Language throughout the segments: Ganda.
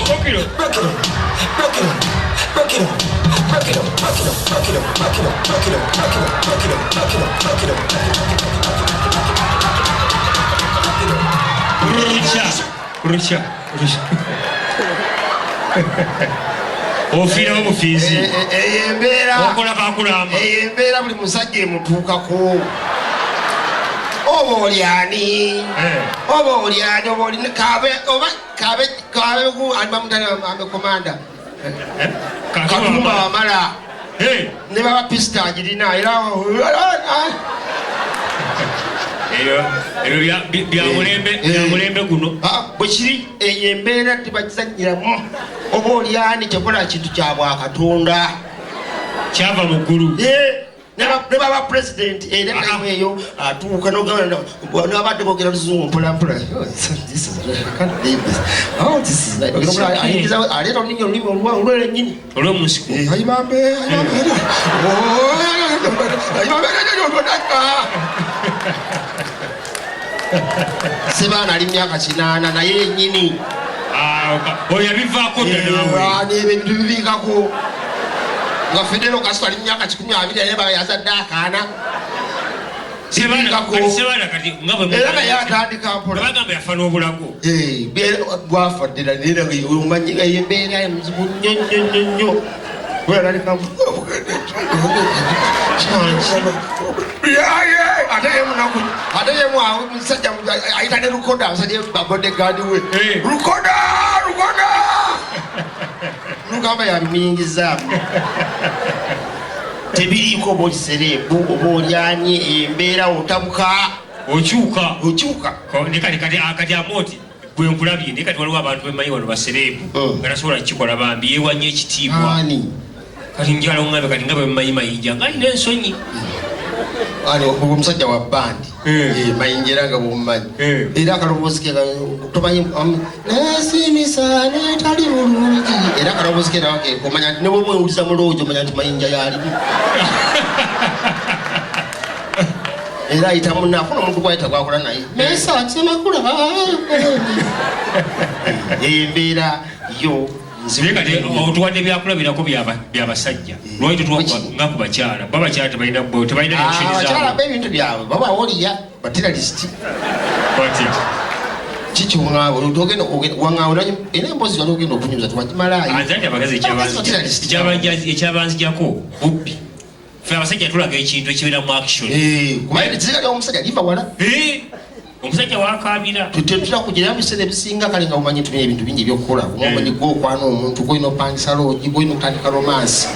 Pokiro. Rusha, rusha, rusha. Ofiirawo bufiizi. Eyo embeera. Okola kakulamba. Eyo embeera buli musajja emutuukako. Oba oli ani? Oba oli ani? Oba oli kabe oba kabe kabe ku ani bamutana ame komanda. Katumba Wamala. Ne baba pista agirina era Ebyo bya mulembe, bya mulembe guno. Bwe kiri eyo embeera tebagizannyiramu. Oba oli ani tekola kintu kya bwakatonda. Kyava mu ggulu. Ne baba president era time eyo atuuka n'ogamba n'abadde boogera luzungu mpola mpola. Oh, this is, I can't believe this. Oh, this is like, ogenda okulaba, ayingiza, aleeta olulimi olulimi olwa lwennyini. Olw'omunsiko. Ayibambe, ayibambe. Oh, ayibambe, ayibambe. Sebaana ali myaka 8 naye yennyini. Oyo yabivaako dda naawe. N'ebintu bibiikako. Nga Fidel Castro ali myaka 120 naye baba yazadde akaana. Sebaana Bibiikako. kati, Sebaana kati nga bwe Era nga yatandika mpola. Bagamba yafa n'obulago. Bwafa ddala, naye nga omanyi eyo embeera emuzibu nnyo nnyo nnyo nnyo. Bwe yatandika ate ye munaku, ate ye mwawe musajja ayita ne Lukoda, abasajja ba bodyguard we. Lukoda, Lukoda! Lugamba yabimuyingizaamu. Tebiriiko oba olisereebu oba olyanye embeera otabuka. Okyuka. Okyuka. Ne kati, kati, kati Amooti, gwe nkulabye, naye kati waliwo abantu bemanyi wano basereebu nga tasobola kukikola bambi, yeewanya ekitiibwa. Ani? Kati njagala oŋŋambe kati nga bwe mmanyi Mayinja, nga alina ensonyi. Ani, omusajja wa bandi. Mayinja era nga bw'omumanyi. Era akaloboozi ke tomanyi, neesiimisa n'etali bulungi. Era akaloboozi ke nawe ke omanya nti ne bw'oba owuliza mu loogi omanya nti Mayinja y'alimu. Era ayita munne, afuna omuntu gw'ayita gw'akola naye. Meesa, kisemakula. Eyo embeera yo nzibu. Naye kati otuwadde byakulabirako byabasajja. Lwaki tetuwa nga ku bakyala? Bo abakyala tebalina bo, tebalina reaction zaabwe. Abakyala bo ebintu byabwe baba oliya materialist. Batya? Kiki oŋŋaaba? Olwo ogenda waŋŋaaba, olanyi, era emboozi wali ogenda okunyumiza tewagimalayo. Anze nti abakazi Abakazi materialist. Ekyabanzijako bubbi. Ffe abasajja tulaga ekintu ekibeera mu action. Kuba ekiziga ly'omusajja liva wala. Omusajja wakaabira. Tetutera kugira mu biseera ebisinga kale nga omanyi tumenya ebintu bingi eby'okukola. Oba omanyi gwe okwana omuntu, gw'olina opangisa loogi, gw'olina okutandika romance.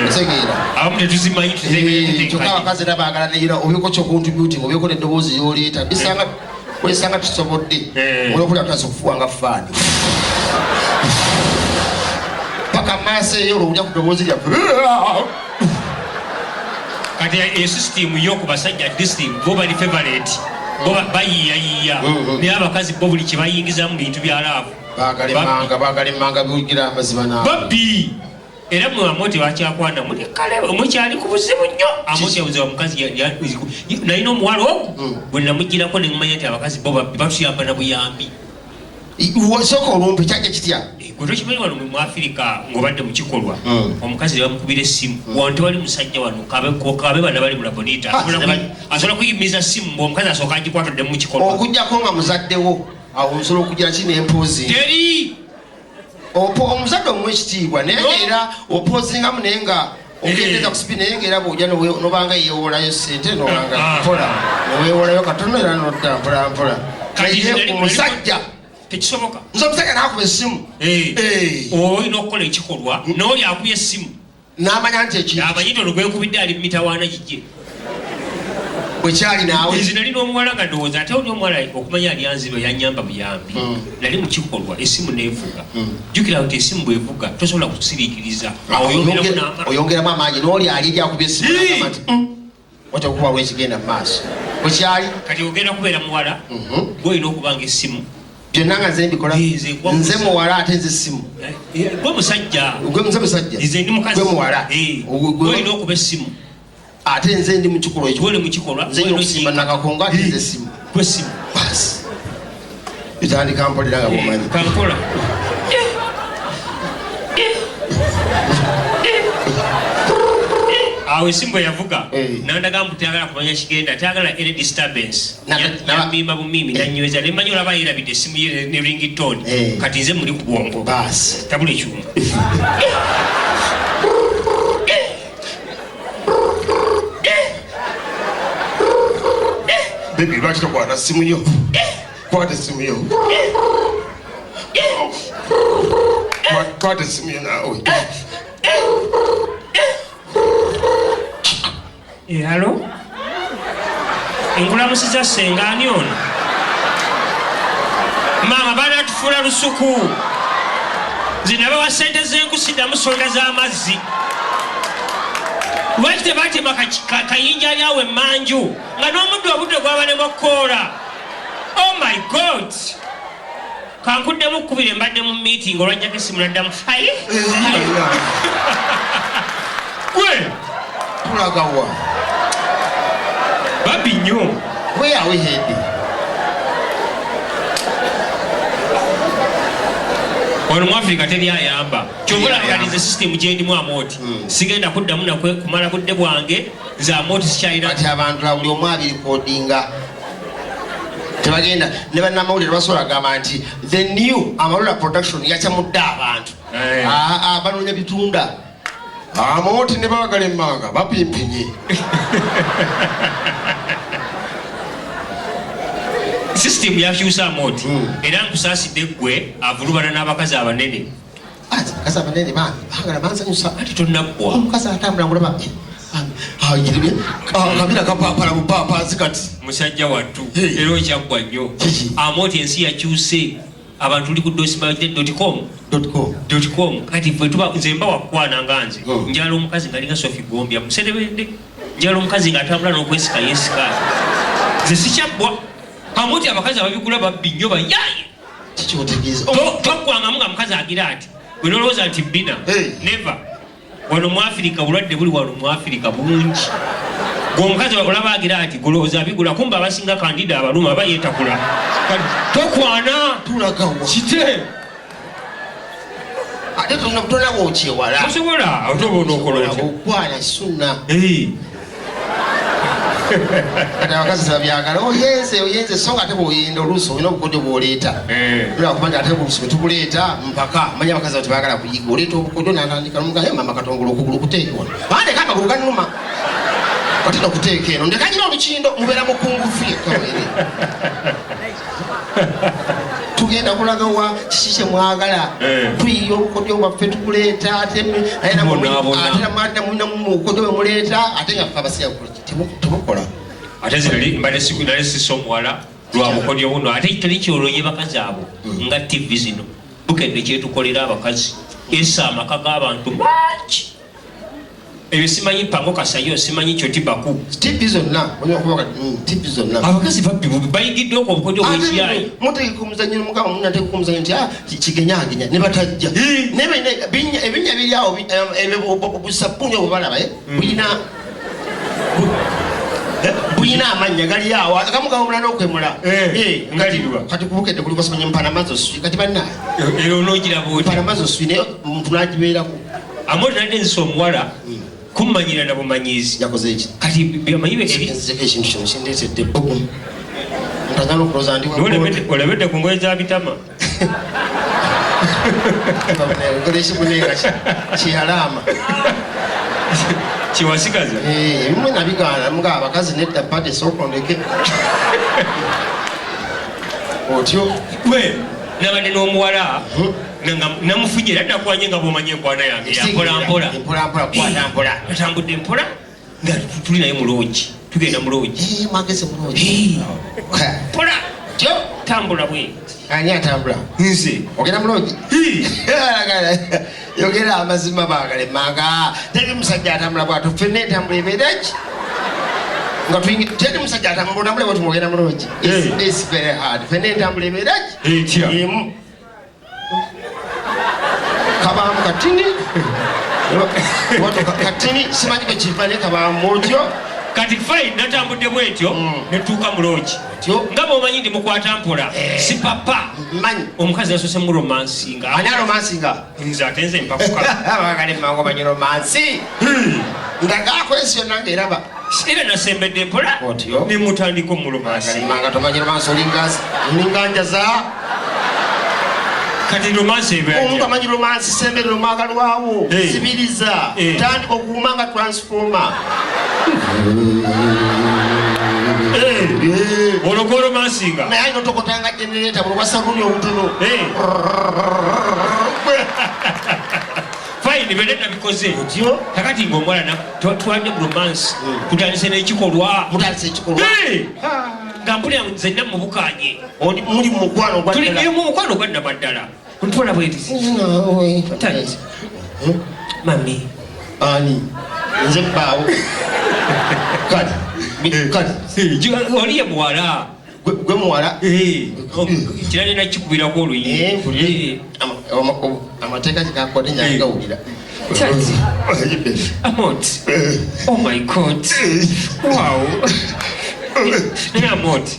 Otegeera? Abamu tetuzimanyi, tutegeera. Kyokka abakazi era baagala neera obeeko ky'ocontributing, obeeko n'eddoboozi ly'oleeta. Bisanga, wesanga tusobodde. Olw'okulya tutandise okufuwa nga faani. Paka maaso eyo olwo olya ku ddoboozi lyaffe. Kati eyo system yo ku basajja at least bo bali favorite. Bo bayiiyayiiya. Naye abakazi bo buli kye bayingiza mu bintu bya love. Baagala emmanga, baagala emmanga biwugira amazima naawe. Babbi! Era mmwe Amooti bakyakwana, muli kale mukyali ku buzibu nnyo. Amooti yabuziba mukazi nalina omuwala ogwo, bwe namugirako ne mmanya nti abakazi bo babbi, batuyamba na buyambi. Sooka olumpe, kyajja kitya? Gwe tokimanyi wano mu Afirika ng'obadde mu kikolwa, omukazi ne bamukubira essimu. Wano tewali musajja wano, kabe bana bali mu Labonita. Asobola kuyimiza ssimu ng'omukazi asooka agikwata odde mu kikolwa. Okuggyako nga muzaddewo, awo nsobola okugira ki n'empuuzi? Teri! Omuzadde omuwa ekitiibwa, naye No. era opoozingamu naye nga ogendeeza ku sipi, naye nga era bw'ojja nobanga yeewolayo ssente, nobanga mpola, neweewolayo katono era nodda mpola mpola. Kati Naye omusajja tekisoboka. Nze omusajja n'akuba essimu. Olina okukola ekikolwa, n'oli akubye essimu. N'amanya nti ekintu Amanyi nti olwo gwenkubidde ali mu mitawaana gijje. Bwe kyali naawe. Nze nali n'omuwala nga ndowooza ate oli omuwala okumanya ali anziba yannyamba buyambi. Nali mu kikolwa essimu n'evuga. Jjukira nti essimu bw'evuga tosobola kusiriikiriza. Awo oyongeramu n'amaanyi. Oyongeramu amaanyi n'oli ali eri akubye essimu n'agamba nti, watya okuba lw'ekigenda mu maaso. Bwe kyali. Kati ogenda kubeera muwala, gw'olina okubanga essimu. Byonna nga nze mbikola. Nze nkuwa Nze musa. muwala ate nze ssimu. Gwe musajja. Gwe nze musajja. Nze ndi mukazi. Gwe muwala. Gwe olina okuba essimu. Ate nze ndi mu kikolwa ekyo. Gwe oli mu kikolwa. Nze Gwe okusimba olina nakakongo ate nze ssimu. Gwe ssimu. Basi. Bitandika mpolera nga bwomanyi. Kampola. Awo esimu bwe yavuga nandaga mbu tayagala kumanya kigenda, tayagala any disturbance. Yamimba bumimi nanyweza nemanya olaba yerabidde esimu ye ne ringtone. Kati nze muli ku bwongo. Baasi. Tabula ekyuma. Baby, lwaki tokwata simu yo? Kwata esimu yo. Kwata esimu yo naawe. Halo? Nkulamusiza ssenga, ani ono? Maama banatufuula lusuku. Nze nabawa ssente z'enku siddamu sonda z'amazzi. Lwaki tebatema kayinja ali awo emmanju nga n'omuddo obudde gwabalema okukoola? Oh my God! Kankuddemu kkubire, mbadde mu meeting olwajjako essimu naddamu. Ayi! Gwe! Tulaga wa? Babbi nnyo. Where are we heading? Wano mu Africa teri ayamba. Kyova olaba kati nze system gye ndimu Amooti. Sigenda kuddamu nakwe kumala budde bwange, nze Amooti sikyalina. Kati abantu buli omu abirikodinga. Tebagenda ne bannamawulire basobola kugamba nti the new Amarula production yakyamudde abantu. Banoonya bitunda. Amooti ne baagala emmanga bapimpinye. System yakyusa Amooti. Era nkusaasidde ggwe avulubana n'abakazi abanene. Ati abakazi abanene bambi baagala bansanyusa. Ati tonnaggwa. Omukazi atambula ngulaba, kabira kapaapala bupaapazi kati. Musajja wattu. Hey. Era okyaggwa nnyo. Kiki? Amooti ensi yakyuse. Abantu tuli ku dot com. Dot com. Dot com. Kati ffe tuba, nze mba wakukwana nga nze. Njala omukazi ng'alinga Sophie Gombya. Muserebedde. Njala omukazi ng'atambula n'okwesika yeesika. Nze sikyaggwa. Amooti abakazi ababigula babbi nnyo bayaye. Kiki otegeeza? Toggwangamu nga mukazi agira ati. Gwe n'olowooza nti bbina. Hey. Never. Wano mu Africa obulwadde buli wano mu Africa bungi. Gwe omukazi olaba agira ati golowooza abigula, kumbe abasinga kandida abaluma aba yeetakula. Kati tokwana. Tulaga wa? Kite. Ate tonna bw'okyewala. Tosobola, ate oba onookola otya? Okwana sunna. Hey. Kati abakazi tebabyagala. Oyenze, oyenze, so nga ate bw'oyenda oluusi olina obukodyo bw'oleeta. Olaba kubanga ate oluusi bwe tubuleeta mpaka. Manya abakazi abo tebaagala kuyiga. Oleeta obukodyo n'atandika n'omugamba, Hey, mama Katongole, okugulu kuteeke wano. Aa, ndeka amagulu gannuma. Kati nno kuteeka eno. Ndeka nyina olukindo, mubeera mukungufu yekka weere. Tugenda kulaga wa kiki kye mwagala. Tuyiiya obukodyo bwaffe tubuleeta, ate naye namwe Tubonaabona. ate namwe, ate namwe, namwe mu bukodyo bwe muleeta, ate nga ffe abasajja bukola ki? Temukola. Ate nze mbadde nali sisa omuwala lwa bukodyo buno, ate teri kyolonye bakazi abo nga TV zino. Bukedde kyetukolera abakazi. Esa amaka g'abantu mangi. Ebyo simanyi Pango Kasayo, simanyi Kyoti Baku. TV zonna, olina okuba kati, TV zonna. Abakazi babbi bubi, bayigiddwa okwo obukodyo Ate bw'ekiyayi. mutegeka omuzannyo, mugamba munategeka omuzannyo nti, kigenyagenya, ne batajja. Naye balina ebinnya biri awo, busabbuuni obwo balaba, bulina amannya gali awo, agamu gawomula n'okwemula. Ngalirwa. Kati kubukedde kuliko simanyi mpana mazzi oswi, kati bannaye. Era onoogiraba otya? Mpana mazzi oswi, naye omuntu n'agibeerako. Amoti nalina enzisa omuwala, kummanyira na bumanyiizi. Yakoze eki? Kati byamanyi be eri? Nzeko ekintu kino kindeetedde ebbugumu. Ntagala okulowooza ndi wa boda. Olabedde ku ngoye za bitama. Ngoye ekimunenga kiyalaama. Kiwasigaza? Ebimu nabigaana, mga abakazi nedda pate sooka ondeke. Otyo? Gwe, nabadde n'omuwala, namufunye era nakwanye nga bw'omanyi enkwana yange ya mpola mpola. Mpola mpola, kwata mpola. Natambudde mpola, nga tuli naye mu loogi. Tugenda mu loogi. Mwageze mu loogi. Mpola. Tyo. Tambula bwe. Ani atambula? Nze. Ogenda mu loogi? Yogera amazima baagale manga. Teri musajja atambula bw'atyo. Ffenna entambula ebeera ki? Nga tuyingi-, teri musajja atambula, otambula bw'otyo ng'ogenda mu loogi. It's very hard. Ffenna entambula ebeera ki? Etya? Emu. Kabaamu katini. Wato katini, simanyi bwe kiva naye kabaamu otyo. Kati fine, natambudde bwentyo netuuka mu loogi. Otyo. Nga bwomanyi ndi mukwata mpola, si papa. Mmanyi. Omukazi yasoose mu romansinga. Ani aromansinga? Nze, ate nze mpakuka. Abagale mangu manyi romansi ndagaako ensi yonna ngaeraba. Era nasembedde mpola. Otyo. Nemutandika omuromansi. Manga tomanyi romansi, olinga njaza. Kati romansi Omuntu ebeatya? amanyi romansi, semberera omwagalwawo. Sibiriza. Tandika okuwuma nga transformer. Olwo goromansinga. Naye alina otokotanga genereta buno bwa saluni obutono. Fine, byonna nabikoze. Otyo. Kakati ngaomuwala twadde mu romansi, tutandise n'ekikolwa. Mutandisa ekikolwa. Hey! Nga mpulira nzenna mubukanye. Muli mu mukwano ogwa Tuli ddala. mu mukwano gwa nnamaddala, mpola bwetisi. Tandise. Mami. Ani? Nze bbaawo? Kati kati. Oli ye muwala. Gwe muwala. Kiralina kikubirako oluyi. Mpulire. Amateeka gekakwate nyangawulira. Tati. Amot. Oh my God. Wow. Naye Amot.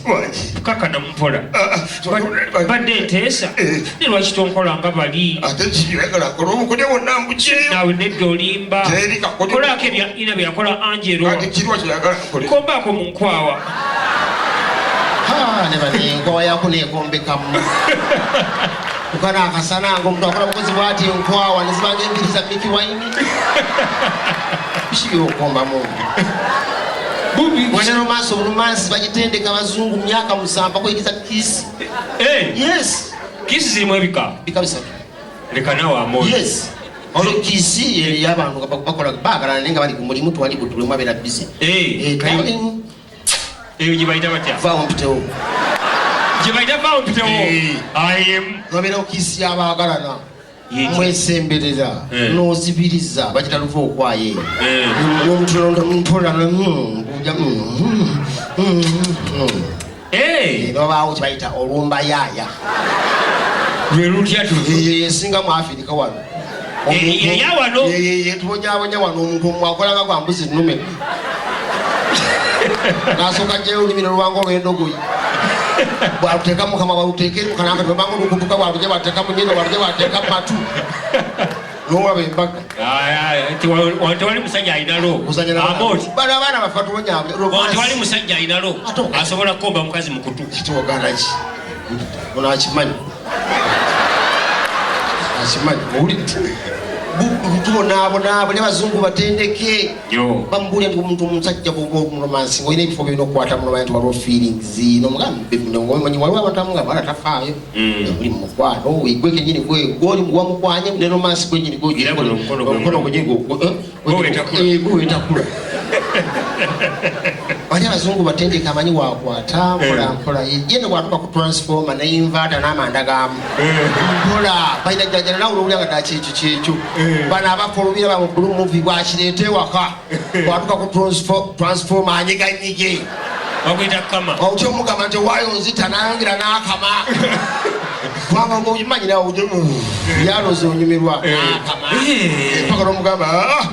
Kakana mpola. Badde nteesa. Ne lwaki tonkola nga bali? Ate kiyagala kola omukodya wonna mbukyeyo. Naawe nedda, olimba. Teri kakodyo. Kolaako ebya ina bye yakola Angelo. Kati kirwa kyeyagala nkole? Kombaako mu nkwawa. Ne bano enkwawa yako nekombekamu kukana akasana nga omuntu akola bukozi bwati, enkwawa nezibanga embiri za Miki Wine. Biki byokombamu? Wene romansi, oburomansi bagitendeka abazungu myaka 7 bakuyigiriza kiss. Yes. Kiss zirimu ebika? Bika bisatu. Leka nawe, Amot. Yes, olwo kiss ey'abantu nga bakola baagalana naye nga bali ku mulimu, twali butulemu abeera busy. Darling, Eyo gye bayita batya? Vaawo mpitewo. Gye bayita vaawo mpitewo. Ayem. Nobeerawo kiss y'abaagalana. Ye. Mwesemberera. N'ozibiriza, bagita luva okwayo eyo. N'omutulonda mpola. Nobaawo kyebayita olumbayaaya. Lwe lutya tu? Eyo esinga mu Afirika wano. Eya wano? Tubonyabonya wano. Omuntu omwakola nga gwa mbuzi nnume, nasooka jjayo olulimi nolubanga olw'endogoyi, bwaluteeka mukama, bwaluteeka eri mukananga, lubanga olukutuka, bwalujja bwateeka mu nyindo, bwalujja bwateeka mu matu, n'olaba embaga. Tewali musajja alinalo. Kuzanya Amot. bano abaana baffe batubonyabonya. Tewali musajja alinalo asobola kukomba mukazi mu kutu. Kitiwoganda ki? Ono akimanyi, akimanyi, owulidde? Tubonaabona, abazungu batendeke. Yo. Bamubuulira nti omuntu omusajja bwomuromansi ngaolina ebifo byolina okukwata muromansi, nti waliwo feelings nomugambe, waliwo abantu abamu nga bala tafaayo. Oli mu mukwano gwe kenyini, gwe gwoli wamukwanye ne romance gwenyini. Era guno omukono Omukono gwenyini. Gwe wetakula. Gwe wetakula. Bali abazungu batendeka, amanyi wakwata mpola mpola. Ye ne bwatuka ku transformer ne inverter n'amanda gaamu mpola balina jjajjana nawe olowulira nga ddala kyekyo kyekyo. Bano abafa olubira ba mu blue movie bwakireeta ewaka, bwatuka ku transformer anyiganyige. Bakuyita kama. Otya omugamba nti owaayo nzita, nayongera n'akama, kubanga omanyi nawe yaloza onyumirwa n'akama paka nomugamba, "Ah!"